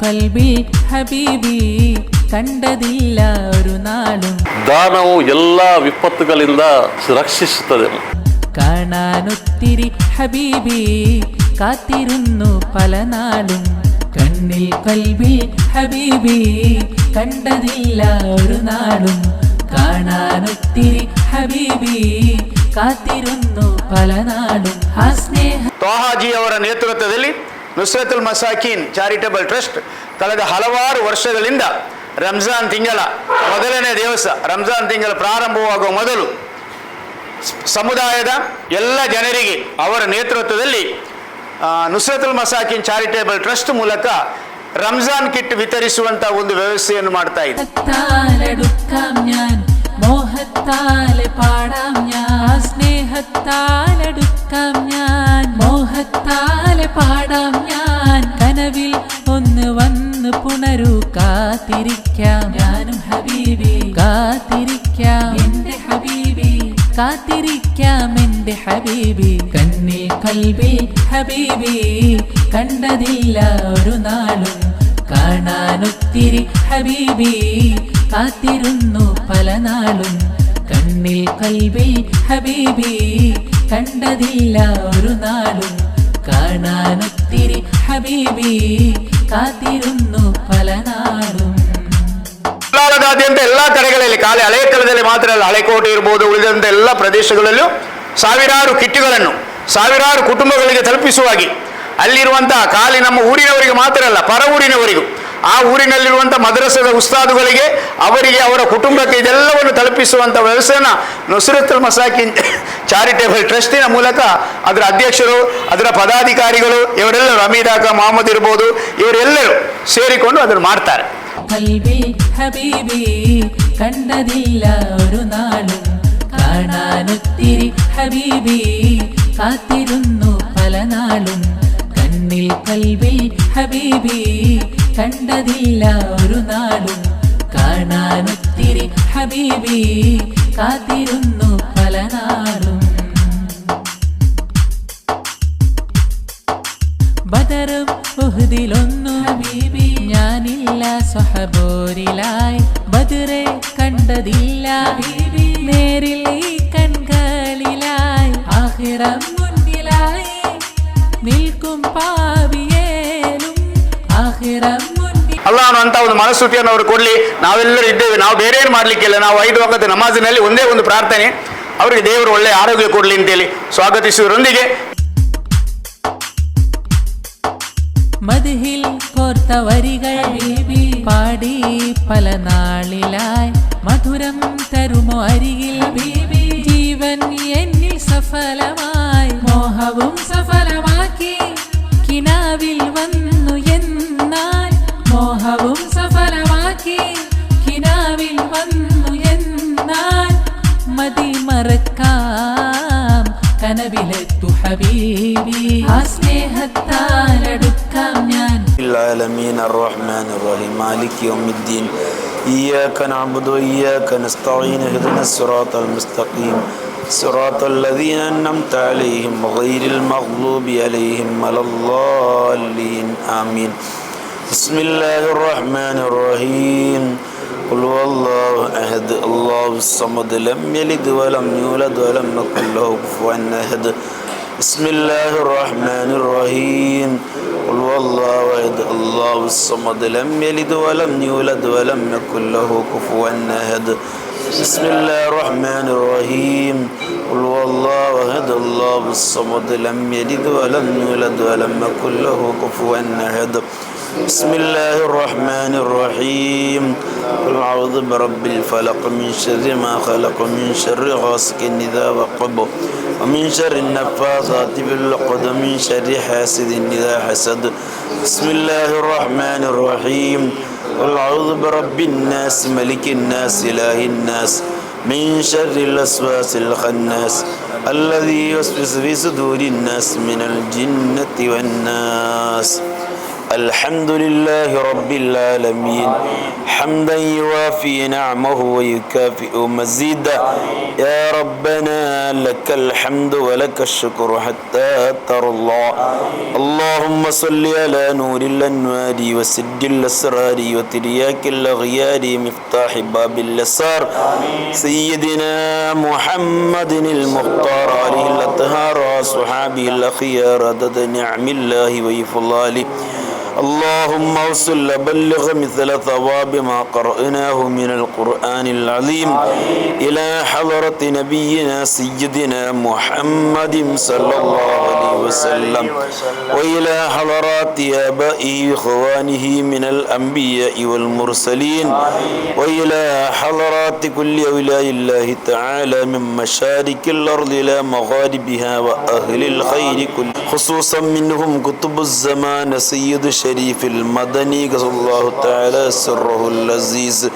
കൽബിൽ ഹബീബി കണ്ടതില്ല ഒരു നാളും. ದಾನವು ಎಲ್ಲ ವಿಪತ್ತುಗಳಿಂದ ರಕ್ಷಿಸುತ್ತದೆ. കാണാനൊത്തിരി ഹബീബി കാത്തിരുന്നു പല നാളും. കണ്ണിൽ കൽബിൽ ഹബീബി കണ്ടതില്ല ഒരു നാളും. കാണാനൊത്തിരി ഹബീബി കാത്തിരുന്നു പല നാളും. ആ സ്നേഹ ತ್ವಾಹಾಜಿ ಅವರ ನೇತೃತ್ವದಲ್ಲಿ ನುಸ್ರತುಲ್ ಮಸಾಕೀನ್ ಚಾರಿಟಬಲ್ ಟ್ರಸ್ಟ್ ಕಳೆದ ಹಲವಾರು ವರ್ಷಗಳಿಂದ ರಂಜಾನ್ ತಿಂಗಳ ಮೊದಲನೇ ದಿವಸ, ರಂಜಾನ್ ತಿಂಗಳ ಪ್ರಾರಂಭವಾಗುವ ಮೊದಲು ಸಮುದಾಯದ ಎಲ್ಲ ಜನರಿಗೆ ಅವರ ನೇತೃತ್ವದಲ್ಲಿ ನುಸ್ರತುಲ್ ಮಸಾಕೀನ್ ಚಾರಿಟೇಬಲ್ ಟ್ರಸ್ಟ್ ಮೂಲಕ ರಂಜಾನ್ ಕಿಟ್ ವಿತರಿಸುವಂತ ಒಂದು ವ್ಯವಸ್ಥೆಯನ್ನು ಮಾಡ್ತಾ ಇದೆ. സ്നേഹത്താലടുക്കാം ഞാൻ, മോഹത്താലെ പാടാം ഞാൻ. സ്നേഹത്താലടുക്കാം ഞാൻ, മോഹത്താലെ പാടാം ഞാൻ. കനവിൽ ഒന്ന് വന്ന് പുണരൂ, കാത്തിരിക്കാം ഞാനും ഹബീബി. കാത്തിരിക്കാം എന്റെ ഹബീബി, കാത്തിരിക്കാം എന്റെ ഹബീബി. കണ്ണിൽ കൽബിൽ ഹബീബി കണ്ടതില്ല ഒരു നാളും. കാണാനൊത്തിരി ഹബീബി കാത്തിരുന്നു പല നാളും. കണ്ണിൽ കൽബിൽ ഹബീബി കണ്ടതില്ല ഒരു നാളും. കാണാനൊത്തിരി ഹബീബി കാത്തിരുന്നു പല നാളും. ಕೋಲಾರದಾದ್ಯಂತ ಎಲ್ಲ ಕಡೆಗಳಲ್ಲಿ, ಖಾಲಿ ಹಳೇಕಲ್ದಲ್ಲಿ ಮಾತ್ರ ಅಲ್ಲ, ಹಳೆಕೋಟೆ ಇರ್ಬೋದು, ಉಳಿದಂಥ ಎಲ್ಲ ಪ್ರದೇಶಗಳಲ್ಲೂ ಸಾವಿರಾರು ಕಿಟ್ಟುಗಳನ್ನು ಸಾವಿರಾರು ಕುಟುಂಬಗಳಿಗೆ ತಲುಪಿಸುವಾಗಿ, ಅಲ್ಲಿರುವಂತಹ ಖಾಲಿ ನಮ್ಮ ಊರಿನವರಿಗೆ ಮಾತ್ರ ಅಲ್ಲ, ಪರ ಊರಿನವರಿಗೂ, ಆ ಊರಿನಲ್ಲಿರುವಂಥ ಮದ್ರಸದ ಉಸ್ತಾದುಗಳಿಗೆ, ಅವರಿಗೆ, ಅವರ ಕುಟುಂಬಕ್ಕೆ ಇದೆಲ್ಲವನ್ನು ತಲುಪಿಸುವಂಥ ವ್ಯವಸ್ಥೆಯನ್ನು ನುಸ್ರತುಲ್ ಮಸಾಕಿನ್ ಚಾರಿಟೇಬಲ್ ಟ್ರಸ್ಟಿನ ಮೂಲಕ ಅದರ ಅಧ್ಯಕ್ಷರು, ಅದರ ಪದಾಧಿಕಾರಿಗಳು, ಇವರೆಲ್ಲರೂ, ಅಮೀದಾಕ ಮೊಹಮ್ಮದ್ ಇರ್ಬೋದು, ಇವರೆಲ್ಲರೂ ಸೇರಿಕೊಂಡು ಅದನ್ನು ಮಾಡ್ತಾರೆ. കൽബിൽ ഹബീബി കണ്ടതില്ല ഒരു നാളും. കാണാനൊത്തിരി ഹബീബി കാത്തിരുന്നു പല നാളും. കണ്ണിൽ കൽബിൽ ഹബീബി കണ്ടതില്ല ഒരു നാളും. കാണാനൊത്തിരി ഹബീബി കാത്തിരുന്നു പല നാളും. ബദറും ഉഹുദിലൊന്നു ഹബീബി ഞാനില്ല സ്വഹബോരിലായി. ബദറെ കണ്ടതില്ല ഹബീബി നേരിൽ ഈ കൺകളിലായി. ആഖിറം മുന്നിലായി നിൽക്കും പാവിയേലും ആഖിറം മുന്നിൽ ಅಲ್ಲಾಹನು ಅಂತ ಒಂದು ಮನಸ್ಥಿತಿಯನ್ನು ಅವರು ಕೊಡಲಿ. ನಾವೆಲ್ಲರೂ ಇದ್ದೇವೆ, ನಾವು ಬೇರೆ ಏನು ಮಾಡಲಿಕ್ಕಿಲ್ಲ. ನಾವು ಐದು ವಖತ್ ನಮಾಜಿನಲ್ಲಿ ಒಂದೇ ಒಂದು ಪ್ರಾರ್ಥನೆ, ಅವರಿಗೆ ದೇವರು ಒಳ್ಳೆ ಆರೋಗ್ಯ ಕೊಡಲಿ ಅಂತೇಳಿ ಸ್ವಾಗತಿಸುವುದರೊಂದಿಗೆ. മദ്ഹിൽ കോർത്ത വരികൾ പാടി പല നാളിലായി. മധുരം തരുമോ അരികിൽ ബീബി? ജീവൻ എന്നിൽ സഫലമായി, മോഹവും സഫലമാക്കി കിനാവിൽ വന്നു എന്നാൽ. മോഹവും സഫലമാക്കി കിനാവിൽ വന്നു എന്നാൽ മതി മറക്കാം കനവിലെത്തു ഹബീബി. ആ സ്നേഹത്താലടുക്കാം ഞാൻ. العالمين الرحمن الرحيم مالك يوم الدين إياك نعبد وإياك نستعين اهدنا الصراط المستقيم صراط الذين أنعمت عليهم غير المغضوب عليهم ولا الضالين آمين. بسم الله الرحمن الرحيم. قل هو الله أحد الله الصمد لم يلد ولم يولد ولم يكن له كفوا أحد. بسم الله الرحمن الرحيم. قل هو الله أحد الله الصمد لم يلد ولم يولد ولم يكن له كفوا أحد. بسم الله الرحمن الرحيم. قل هو الله أحد الله الصمد لم يلد ولم يولد ولم يكن له كفوا أحد. بسم الله الرحمن الرحيم. قل أعوذ برب الفلق من شر ما خلق، من شر غاسق إذا وقب، ومن شر النفاثات في العقد، ومن شر حاسد إذا حسد. بسم الله الرحمن الرحيم. قل أعوذ برب الناس، ملك الناس، إله الناس، من شر الوسواس الخناس الذي يوسوس في صدور الناس، من الجنة والناس. الحمد لله رب العالمين حمدا يوافي نعمه ويكافئ مزيدا. يا ربنا لك الحمد ولك الشكر حتى ترضى. اللهم صل على نور الأنوار وسد الأسرار وترياك الأغيار مفتاح باب اليسار سيدنا محمد المختار عليه الأطهار وصحابه الأخيار عدد نعم الله وإفضاله. اللهم وصل بلغ مثل ثواب ما قرأناه من القرآن العظيم إلى حضرة نبينا سيدنا محمد صلى الله عليه وسلم وإلى حضرات آبائه وإخوانه من الأنبياء والمرسلين وإلى حضرات كل أولياء الله تعالى من مشارق الأرض إلى مغاربها وأهل الخير كل، خصوصا منهم قطب الزمان سيد شريف المدني قص الله تعالى سره العزيز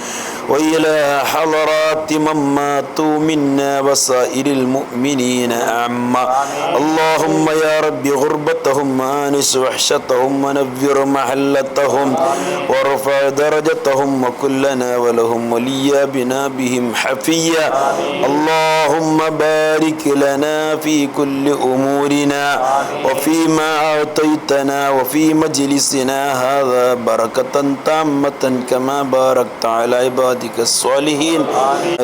وإلى حضرات من ماتوا منا وسائر المؤمنين أعمى. اللهم يا رب غربتهم آنس وحشتهم ونفر محلتهم وارفع درجتهم وكلنا ولهم وليا بنا بهم حفيا. اللهم بارك لنا في كل أمورنا وفيما أعطيتنا وفي مجلسنا هذا بركة تامة كما باركت على عبادك الصالحين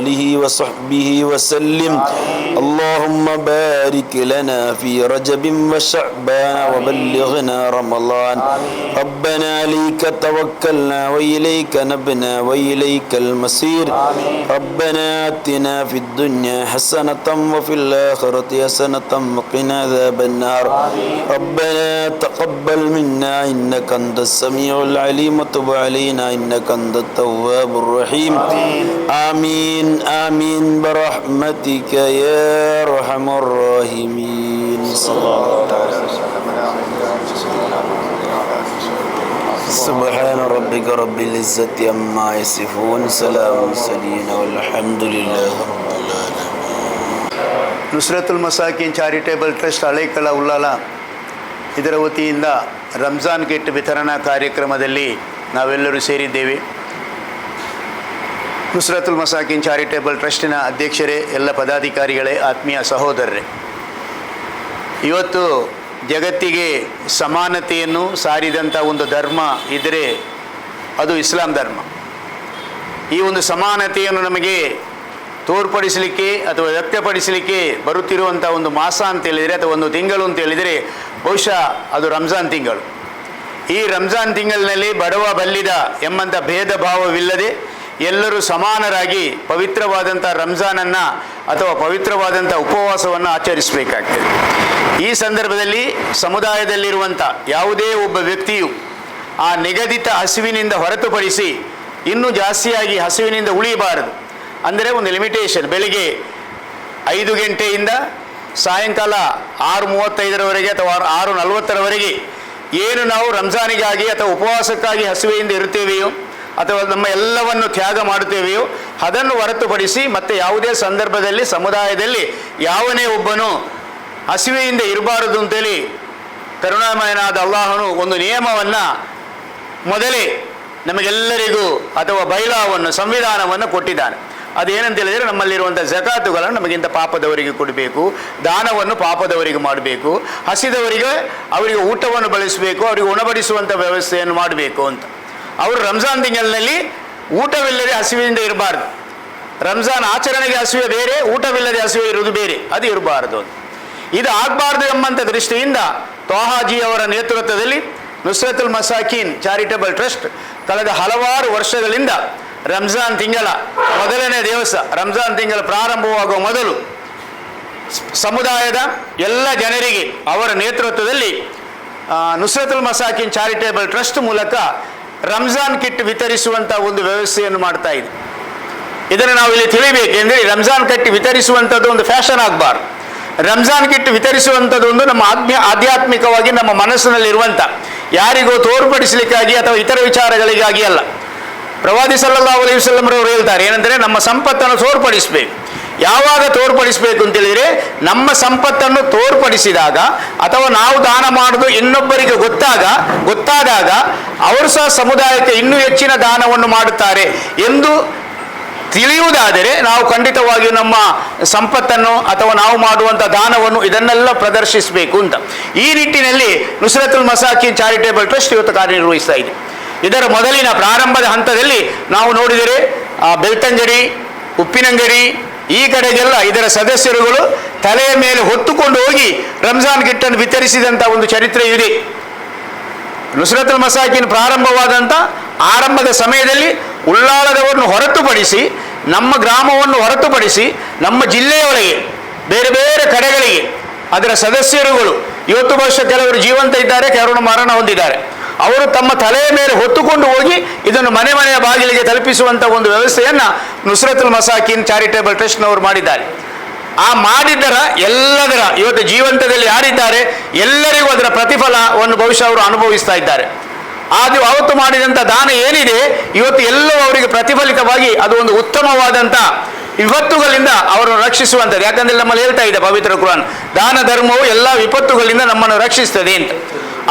آله وصحبه وسلم. اللهم بارك لنا في رجب وشعبان وبلغنا رمضان. ربنا عليك توكلنا وإليك نبنا وإليك المصير. ربنا آتنا في الدنيا حسنة وفي الآخرة حسنة وقنا عذاب النار. ربنا تقبل منا إنك أنت السميع العليم وتب علينا إنك أنت التواب الرحيم. آمين آمين برحمتك يا أرحم الراحمين. سبحان ربك رب العزة عما يصفون سلام المرسلين والحمد لله رب العالمين. Nusratul Masakeen charitable trust Halekkala Ullal ಇದರ ವತಿಯಿಂದ ರಂಜಾನ್ ಕಿಟ್ ವಿತರಣಾ ಕಾರ್ಯಕ್ರಮದಲ್ಲಿ ನಾವೆಲ್ಲರೂ ಸೇರಿದ್ದೇವೆ. ನುಸ್ರತುಲ್ ಮಸಾಕಿನ್ ಚಾರಿಟೇಬಲ್ ಟ್ರಸ್ಟಿನ ಅಧ್ಯಕ್ಷರೇ, ಎಲ್ಲ ಪದಾಧಿಕಾರಿಗಳೇ, ಆತ್ಮೀಯ ಸಹೋದರರೇ, ಇವತ್ತು ಜಗತ್ತಿಗೆ ಸಮಾನತೆಯನ್ನು ಸಾರಿದಂಥ ಒಂದು ಧರ್ಮ ಇದ್ದರೆ ಅದು ಇಸ್ಲಾಂ ಧರ್ಮ. ಈ ಒಂದು ಸಮಾನತೆಯನ್ನು ನಮಗೆ ತೋರ್ಪಡಿಸಲಿಕ್ಕೆ ಅಥವಾ ವ್ಯಕ್ತಪಡಿಸಲಿಕ್ಕೆ ಬರುತ್ತಿರುವಂಥ ಒಂದು ಮಾಸ ಅಂತೇಳಿದರೆ ಅಥವಾ ಒಂದು ತಿಂಗಳು ಅಂತೇಳಿದರೆ ಬಹುಶಃ ಅದು ರಂಜಾನ್ ತಿಂಗಳು. ಈ ರಂಜಾನ್ ತಿಂಗಳಿನಲ್ಲಿ ಬಡವ ಬಲ್ಲಿದ ಎಂಬಂಥ ಭೇದ ಭಾವವಿಲ್ಲದೆ ಎಲ್ಲರೂ ಸಮಾನರಾಗಿ ಪವಿತ್ರವಾದಂಥ ರಂಜಾನನ್ನು ಅಥವಾ ಪವಿತ್ರವಾದಂಥ ಉಪವಾಸವನ್ನು ಆಚರಿಸಬೇಕಾಗ್ತದೆ. ಈ ಸಂದರ್ಭದಲ್ಲಿ ಸಮುದಾಯದಲ್ಲಿರುವಂಥ ಯಾವುದೇ ಒಬ್ಬ ವ್ಯಕ್ತಿಯು ಆ ನಿಗದಿತ ಹಸಿವಿನಿಂದ ಹೊರತುಪಡಿಸಿ ಇನ್ನೂ ಜಾಸ್ತಿಯಾಗಿ ಹಸಿವಿನಿಂದ ಉಳಿಯಬಾರದು. ಅಂದರೆ ಒಂದು ಲಿಮಿಟೇಷನ್, ಬೆಳಿಗ್ಗೆ 5 ಗಂಟೆಯಿಂದ ಸಾಯಂಕಾಲ 6:35ರವರೆಗೆ ಅಥವಾ 6:40ರವರೆಗೆ ಏನು ನಾವು ರಂಜಾನಿಗಾಗಿ ಅಥವಾ ಉಪವಾಸಕ್ಕಾಗಿ ಹಸಿವೆಯಿಂದ ಇರುತ್ತೇವೆಯೋ ಅಥವಾ ನಮ್ಮ ಎಲ್ಲವನ್ನು ತ್ಯಾಗ ಮಾಡುತ್ತೇವೆಯೋ ಅದನ್ನು ಹೊರತುಪಡಿಸಿ ಮತ್ತೆ ಯಾವುದೇ ಸಂದರ್ಭದಲ್ಲಿ ಸಮುದಾಯದಲ್ಲಿ ಯಾವನೇ ಒಬ್ಬನು ಹಸಿವೆಯಿಂದ ಇರಬಾರದು ಅಂತೇಳಿ ಕರುಣಾಮಯನಾದ ಅಲ್ಲಾಹನು ಒಂದು ನಿಯಮವನ್ನು ಮೊದಲೇ ನಮಗೆಲ್ಲರಿಗೂ ಅಥವಾ ಬೈಲಾವನ್ನು, ಸಂವಿಧಾನವನ್ನು ಕೊಟ್ಟಿದ್ದಾನೆ. ಅದೇನಂತ ಹೇಳಿದರೆ, ನಮ್ಮಲ್ಲಿರುವಂಥ ಜಕಾತುಗಳನ್ನು ನಮಗಿಂತ ಪಾಪದವರಿಗೆ ಕೊಡಬೇಕು, ದಾನವನ್ನು ಪಾಪದವರಿಗೆ ಮಾಡಬೇಕು, ಹಸಿದವರಿಗೆ ಅವರಿಗೆ ಊಟವನ್ನು ಬಳಸಬೇಕು, ಅವರಿಗೆ ಉಣಬಡಿಸುವಂಥ ವ್ಯವಸ್ಥೆಯನ್ನು ಮಾಡಬೇಕು ಅಂತ. ಅವರು ರಂಜಾನ್ ತಿಂಗಳಿನಲ್ಲಿ ಊಟವಿಲ್ಲದೆ ಹಸಿವಿನಿಂದ ಇರಬಾರ್ದು. ರಂಜಾನ್ ಆಚರಣೆಗೆ ಹಸಿವೆ ಬೇರೆ, ಊಟವಿಲ್ಲದೆ ಹಸಿವೆ ಇರುವುದು ಬೇರೆ, ಅದು ಇರಬಾರ್ದು ಅಂತ. ಇದು ಆಗಬಾರ್ದು ಎಂಬಂಥ ದೃಷ್ಟಿಯಿಂದ ತೋಹಾಜಿ ಅವರ ನೇತೃತ್ವದಲ್ಲಿ ನುಸ್ರತುಲ್ ಮಸಾಕೀನ್ ಚಾರಿಟಬಲ್ ಟ್ರಸ್ಟ್ ಕಳೆದ ಹಲವಾರು ವರ್ಷಗಳಿಂದ ರಂಜಾನ್ ತಿಂಗಳ ಮೊದಲನೇ ದಿವಸ, ರಂಜಾನ್ ತಿಂಗಳ ಪ್ರಾರಂಭವಾಗುವ ಮೊದಲು ಸಮುದಾಯದ ಎಲ್ಲ ಜನರಿಗೆ ಅವರ ನೇತೃತ್ವದಲ್ಲಿ ನುಸ್ರತುಲ್ ಮಸಾಕೀನ್ ಚಾರಿಟೇಬಲ್ ಟ್ರಸ್ಟ್ ಮೂಲಕ ರಂಜಾನ್ ಕಿಟ್ ವಿತರಿಸುವಂಥ ಒಂದು ವ್ಯವಸ್ಥೆಯನ್ನು ಮಾಡ್ತಾ ಇದೆ. ಇದನ್ನು ನಾವು ಇಲ್ಲಿ ತಿಳಿಬೇಕೆಂದರೆ, ರಂಜಾನ್ ಕಿಟ್ ವಿತರಿಸುವಂಥದ್ದು ಒಂದು ಫ್ಯಾಷನ್ ಆಗಬಾರ್ದು. ರಂಜಾನ್ ಕಿಟ್ ವಿತರಿಸುವಂಥದ್ದು ಒಂದು ನಮ್ಮ ಆಧ್ಯಾತ್ಮಿಕವಾಗಿ ನಮ್ಮ ಮನಸ್ಸಿನಲ್ಲಿರುವಂಥ, ಯಾರಿಗೋ ತೋರ್ಪಡಿಸಲಿಕ್ಕಾಗಿ ಅಥವಾ ಇತರ ವಿಚಾರಗಳಿಗಾಗಿ ಅಲ್ಲ. ಪ್ರವಾದಿ ಸಲ್ಲಲ್ಲಾಹು ಅಲೈಹಿ ವಸಲ್ಲಂರವರು ಹೇಳ್ತಾರೆ ಏನಂದರೆ, ನಮ್ಮ ಸಂಪತ್ತನ್ನು ತೋರ್ಪಡಿಸಬೇಕು. ಯಾವಾಗ ತೋರ್ಪಡಿಸಬೇಕು ಅಂತೇಳಿದರೆ, ನಮ್ಮ ಸಂಪತ್ತನ್ನು ತೋರ್ಪಡಿಸಿದಾಗ ಅಥವಾ ನಾವು ದಾನ ಮಾಡೋದು ಇನ್ನೊಬ್ಬರಿಗೆ ಗೊತ್ತಾದಾಗ ಅವರು ಸಹ ಸಮುದಾಯಕ್ಕೆ ಇನ್ನೂ ಹೆಚ್ಚಿನ ದಾನವನ್ನು ಮಾಡುತ್ತಾರೆ ಎಂದು ತಿಳಿಯುವುದಾದರೆ ನಾವು ಖಂಡಿತವಾಗಿಯೂ ನಮ್ಮ ಸಂಪತ್ತನ್ನು ಅಥವಾ ನಾವು ಮಾಡುವಂಥ ದಾನವನ್ನು ಇದನ್ನೆಲ್ಲ ಪ್ರದರ್ಶಿಸಬೇಕು ಅಂತ. ಈ ನಿಟ್ಟಿನಲ್ಲಿ ನುಸ್ರತುಲ್ ಮಸಾಕಿನ್ ಚಾರಿಟೇಬಲ್ ಟ್ರಸ್ಟ್ ಇವತ್ತು ಕಾರ್ಯನಿರ್ವಹಿಸ್ತಾ ಇದೆ. ಇದರ ಮೊದಲಿನ ಪ್ರಾರಂಭದ ಹಂತದಲ್ಲಿ ನಾವು ನೋಡಿದರೆ ಬೆಳ್ತಂಗಡಿ, ಉಪ್ಪಿನಂಗಡಿ ಈ ಕಡೆಗೆಲ್ಲ ಇದರ ಸದಸ್ಯರುಗಳು ತಲೆಯ ಮೇಲೆ ಹೊತ್ತುಕೊಂಡು ಹೋಗಿ ರಂಜಾನ್ ಕಿಟ್ಟನ್ನು ವಿತರಿಸಿದಂಥ ಒಂದು ಚರಿತ್ರೆ ಇದೆ. ನುಸ್ರತುಲ್ ಮಸಾಕಿನ್ ಪ್ರಾರಂಭವಾದಂಥ ಆರಂಭದ ಸಮಯದಲ್ಲಿ ಉಳ್ಳಾಲದವರನ್ನು ಹೊರತುಪಡಿಸಿ, ನಮ್ಮ ಗ್ರಾಮವನ್ನು ಹೊರತುಪಡಿಸಿ, ನಮ್ಮ ಜಿಲ್ಲೆಯೊಳಗೆ ಬೇರೆ ಬೇರೆ ಕಡೆಗಳಿಗೆ ಅದರ ಸದಸ್ಯರುಗಳು ಇವತ್ತು ಬಹುಶಃ ಕೆಲವರು ಜೀವಂತ ಇದ್ದಾರೆ, ಕೆಲವರು ಮರಣ ಹೊಂದಿದ್ದಾರೆ. ಅವರು ತಮ್ಮ ತಲೆಯ ಮೇಲೆ ಹೊತ್ತುಕೊಂಡು ಹೋಗಿ ಇದನ್ನು ಮನೆ ಮನೆಯ ಬಾಗಿಲಿಗೆ ತಲುಪಿಸುವಂಥ ಒಂದು ವ್ಯವಸ್ಥೆಯನ್ನು ನುಸ್ರತುಲ್ ಮಸಾಕಿನ್ ಚಾರಿಟೇಬಲ್ ಟ್ರಸ್ಟ್ನವರು ಮಾಡಿದ್ದಾರೆ. ಆ ಮಾಡಿದ್ದರ ಎಲ್ಲದರ ಇವತ್ತು ಜೀವಂತದಲ್ಲಿ ಯಾರಿದ್ದಾರೆ ಎಲ್ಲರಿಗೂ ಅದರ ಪ್ರತಿಫಲವನ್ನು ಬಹುಶಃ ಅವರು ಅನುಭವಿಸ್ತಾ ಇದ್ದಾರೆ. ಅದು ಅವತ್ತು ಮಾಡಿದಂಥ ದಾನ ಏನಿದೆ ಇವತ್ತು ಎಲ್ಲವೂ ಅವರಿಗೆ ಪ್ರತಿಫಲಿತವಾಗಿ ಅದು ಒಂದು ಉತ್ತಮವಾದಂಥ ವಿಪತ್ತುಗಳಿಂದ ಅವರನ್ನು ರಕ್ಷಿಸುವಂಥದ್ದು. ಯಾಕಂದರೆ ನಮ್ಮಲ್ಲಿ ಹೇಳ್ತಾ ಇದೆ ಪವಿತ್ರ ಕುರಾನ್, ದಾನ ಧರ್ಮವು ಎಲ್ಲ ವಿಪತ್ತುಗಳಿಂದ ನಮ್ಮನ್ನು ರಕ್ಷಿಸ್ತದೆ ಅಂತ.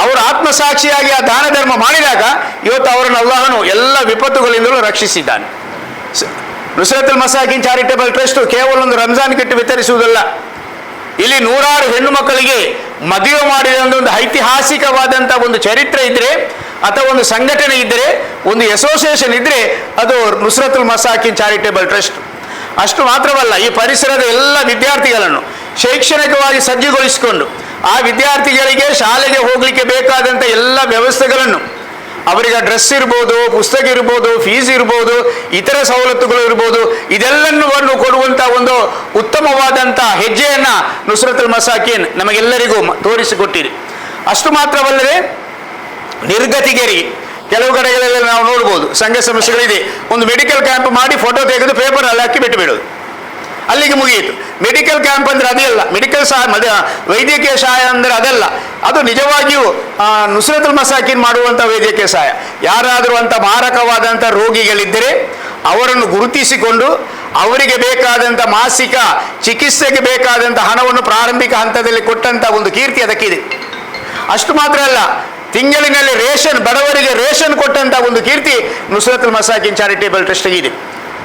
ಅವರು ಆತ್ಮಸಾಕ್ಷಿಯಾಗಿ ಆ ದಾನ ಧರ್ಮ ಮಾಡಿದಾಗ ಇವತ್ತು ಅವರನ್ನು ಅಲ್ಲಾಹನು ಎಲ್ಲ ವಿಪತ್ತುಗಳಿಂದಲೂ ರಕ್ಷಿಸಿದ್ದಾನೆ. ನುಸ್ರತುಲ್ ಮಸಾಕಿನ್ ಚಾರಿಟೇಬಲ್ ಟ್ರಸ್ಟ್ ಕೇವಲ ಒಂದು ರಂಜಾನ್ ಕಿಟ್ ವಿತರಿಸುವುದಲ್ಲ, ಇಲ್ಲಿ ನೂರಾರು ಹೆಣ್ಣು ಮಕ್ಕಳಿಗೆ ಮದುವೆ ಮಾಡಿದ ಒಂದು ಐತಿಹಾಸಿಕವಾದಂಥ ಒಂದು ಚರಿತ್ರೆ ಇದ್ದರೆ ಅಥವಾ ಒಂದು ಸಂಘಟನೆ ಇದ್ದರೆ, ಒಂದು ಅಸೋಸಿಯೇಷನ್ ಇದ್ದರೆ ಅದು ನುಸ್ರತುಲ್ ಮಸಾಕಿನ್ ಚಾರಿಟೇಬಲ್ ಟ್ರಸ್ಟ್. ಅಷ್ಟು ಮಾತ್ರವಲ್ಲ, ಈ ಪರಿಸರದ ಎಲ್ಲ ವಿದ್ಯಾರ್ಥಿಗಳನ್ನು ಶೈಕ್ಷಣಿಕವಾಗಿ ಸಜ್ಜುಗೊಳಿಸಿಕೊಂಡು ಆ ವಿದ್ಯಾರ್ಥಿಗಳಿಗೆ ಶಾಲೆಗೆ ಹೋಗಲಿಕ್ಕೆ ಬೇಕಾದಂಥ ಎಲ್ಲ ವ್ಯವಸ್ಥೆಗಳನ್ನು, ಅವರಿಗೆ ಡ್ರೆಸ್ ಇರ್ಬೋದು, ಪುಸ್ತಕ ಇರ್ಬೋದು, ಫೀಸ್ ಇರ್ಬೋದು, ಇತರ ಸವಲತ್ತುಗಳು ಇರ್ಬೋದು, ಇದೆಲ್ಲವನ್ನು ಕೊಡುವಂಥ ಒಂದು ಉತ್ತಮವಾದಂಥ ಹೆಜ್ಜೆಯನ್ನು ನುಸ್ರತುಲ್ ಮಸಾಕಿನ್ ನಮಗೆಲ್ಲರಿಗೂ ತೋರಿಸಿಕೊಟ್ಟಿದೆ. ಅಷ್ಟು ಮಾತ್ರವಲ್ಲದೆ ನಿರ್ಗತಿಗರಿಗೆ ಕೆಲವು ಕಡೆಗಳಲ್ಲಿ ನಾವು ನೋಡ್ಬೋದು, ಸಂಘ ಸಂಸ್ಥೆಗಳಿದೆ, ಒಂದು ಮೆಡಿಕಲ್ ಕ್ಯಾಂಪ್ ಮಾಡಿ ಫೋಟೋ ತೆಗೆದು ಪೇಪರಲ್ಲಿ ಹಾಕಿ ಬಿಟ್ಟು ಬಿಡೋದು, ಅಲ್ಲಿಗೆ ಮುಗಿಯಿತು. ಮೆಡಿಕಲ್ ಕ್ಯಾಂಪ್ ಅಂದರೆ ಅದೇ ಅಲ್ಲ, ಮೆಡಿಕಲ್ ಸಹಾಯ, ವೈದ್ಯಕೀಯ ಸಹಾಯ ಅಂದರೆ ಅದಲ್ಲ, ಅದು ನಿಜವಾಗಿಯೂ ನುಸ್ರತುಲ್ ಮಸಾಕಿನ್ ಮಾಡುವಂಥ ವೈದ್ಯಕೀಯ ಸಹಾಯ. ಯಾರಾದರೂ ಅಂಥ ಮಾರಕವಾದಂಥ ರೋಗಿಗಳಿದ್ದರೆ ಅವರನ್ನು ಗುರುತಿಸಿಕೊಂಡು ಅವರಿಗೆ ಬೇಕಾದಂಥ ಮಾಸಿಕ ಚಿಕಿತ್ಸೆಗೆ ಬೇಕಾದಂಥ ಹಣವನ್ನು ಪ್ರಾರಂಭಿಕ ಹಂತದಲ್ಲಿ ಕೊಟ್ಟಂಥ ಒಂದು ಕೀರ್ತಿ ಅದಕ್ಕಿದೆ. ಅಷ್ಟು ಮಾತ್ರ ಅಲ್ಲ, ತಿಂಗಳಿನಲ್ಲಿ ರೇಷನ್, ಬಡವರಿಗೆ ರೇಷನ್ ಕೊಟ್ಟಂಥ ಒಂದು ಕೀರ್ತಿ ನುಸ್ರತುಲ್ ಮಸಾಕಿನ್ ಚಾರಿಟೇಬಲ್ ಟ್ರಸ್ಟ್ಗೆ ಇದೆ.